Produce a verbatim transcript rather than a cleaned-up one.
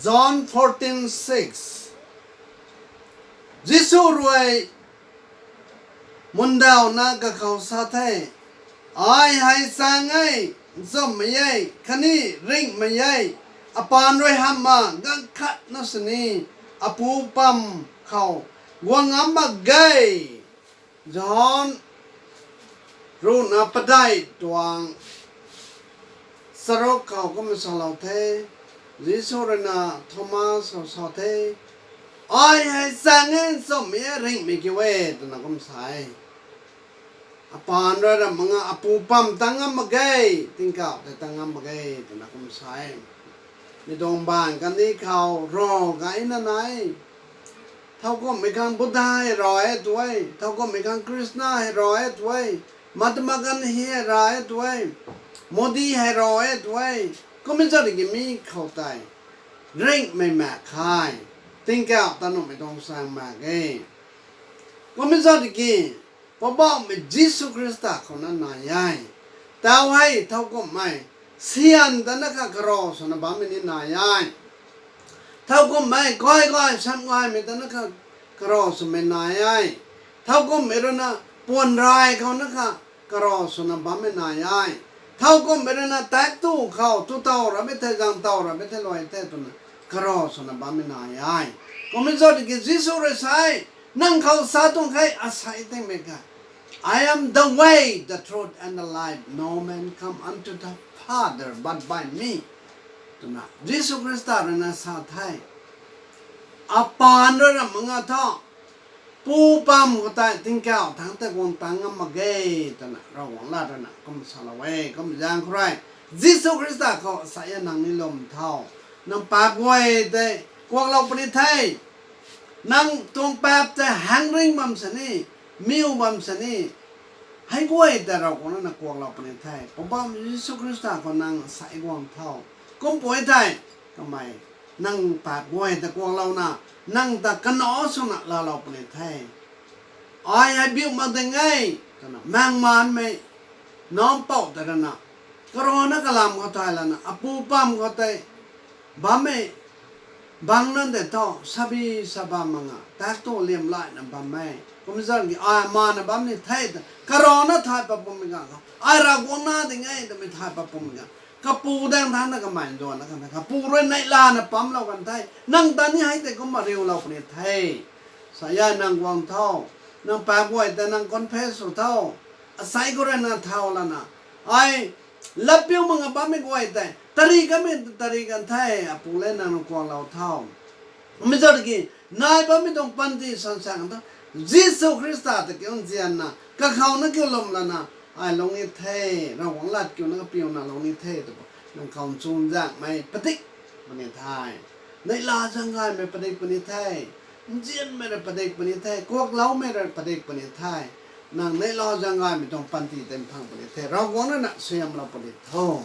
John fourteen six. Jisu rui mundawna kakhou sa the, "Ai hei chaeng e, nchumhmei e, khatni ringhmei e, apan rui hamhna ganv khat na sini apu pam khou guang ngam mak ge." John ruhna padeih tuang charuk khou kumna salou the. Jisu rui na Thomas khou sa the, "Ai hei chaeng e, nchumhmei e, ringhmei kiu e," twna kum sa e. Apan rui ra mak nga apu pam tang ngam mak ge, tingkauh tei tang ngam mak ge, twna kum sa e. Mi tuang baanv kandih khou rav gayna nai. Thowkumhmei khang Buddha hei rav e tu e, thowkumhmei khang Krishna hei rav e tu e, Mahatma Gandhi hei rav e tu e, Modi hei rav e tu e, kummei zat ki mi khou tei ringhmei mak khe, tingkauh ta nuhmei tuang chaeng mak ge. Kummei zat ki Poubauhmei Jisu Khrista khou na nai e. Tau hei thowkumhmei syan ta na kha karav swna bammei ni nai e. Thowkumhmei gay gay sam gaymei ta na kha karav swmei nai e. Thowkumhmei rui na puan rai khou na kha karav swna bammei nai e. Thowkumhmei rui na taektw khou tu taw ramei the, zang taw ramei the, luai the twna karav swna bammei nai e. Kummei zat ki Jisu rui sa e, nang khou sa tuang khe, asei tingmei kha, "I am the way, the truth, and the life. No man come unto the Father but by me," twna Jisu Khrista rui na sa the. Apan rui ra mak nga tho, pu pam khou tei tingkauh thangc tei guang tang ngam mak ge, twna Ravguangc lat rui na kum salou e. Kum zaeng khou rui Jisu Khrista khou sa e, nang ni lwm tho. Nang paap guay tei kuaklou puni the. Nang tuang paap tei hang ring bam sini, miw bam sini, hei guay tei Ravguangc rui na kuaklou puni the. Poubauhmei Jisu Khrista khou nang sa e guang tho. Kumpui thei, kamei nang paap guay ta kuaklouna, nang ta kanac swna laalou puni the. Ai hei biu mak ding e, twna maengmanmei nampouh ta rana, karana kalam khou thay lana, apu pam khou tei bammei bang nan tei thu, sabi sa bam mak nga, tak tu liam laina bam e. Kumzan ki ai mana bam ni the ta, karana thay pat pummei ganv khou, ai Ravguangc na ding e twmei thay pat pummei ganv, kapu daeng thangc na kamei nduanna kan the, kapu rui neihlana pamlou kan the, nang ta ni hei tei kumna riulou puni the. Sa e, nang guang tho, nang paap guay tei nang confess sw tho, asei khou rui na thau lana, ai latpiu mak nga bammei guay tei tari kanmei tari kan the, apu le nang rui kuaklou tho. Mei zat ki, nai bammei tuang panty sansaeng tho, Jisu Khrista ta kiu nzianna, kakhouna kiu lwm lana, ai lung e the, Ravguangc lat kiuna kapiuna lung e the, tw nang khou nchun zaengmei padik puni the. Neihla zaeng gaymei padik puni the. Nzianmei rui padik puni the. Kuakloumei rui padik puni the. Nang neihla zaeng gaymei tuang panty tei mphang puni the. Ravguangc rui na suaihiamlou puni tho.